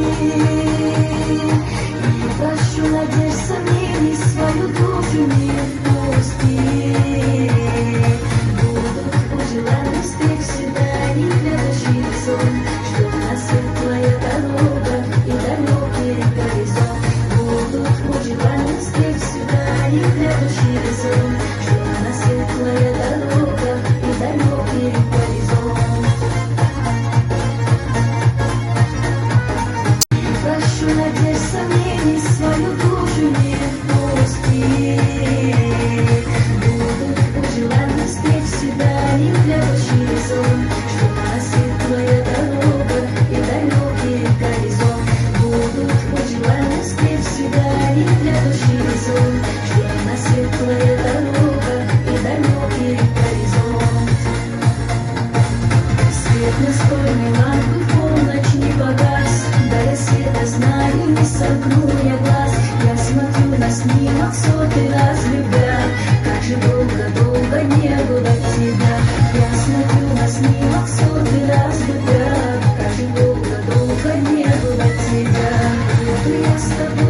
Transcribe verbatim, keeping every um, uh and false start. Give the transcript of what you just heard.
И прощу надежд сомнений, свою душу не впусти. Будут путь желанных встреч свиданий, грядущий сон, ждёт нас светлая дорога и далёкий горизонт. Будут путь желанных встреч свиданий, грядущий сон, ждёт нас светлая дорога и далёкий горизонт. Прощу надежд сомнений, свою душу не впусти. Будут путь желанных встреч свиданий, грядущий сон, ждёт нас светлая дорога и далёкий горизонт. Будут путь желанных встреч свиданий, грядущий сон, ждёт нас светлая дорога и далёкий горизонт. Свет настольной лампы в полночь не погас, до рассвета знаний не сомкнул я глаз. Я смотрю на снимок в сотый раз, любя, как же долго, долго не было тебя. Я смотрю на снимок в сотый раз, любя, как же долго, долго не было тебя. Буду я с тобой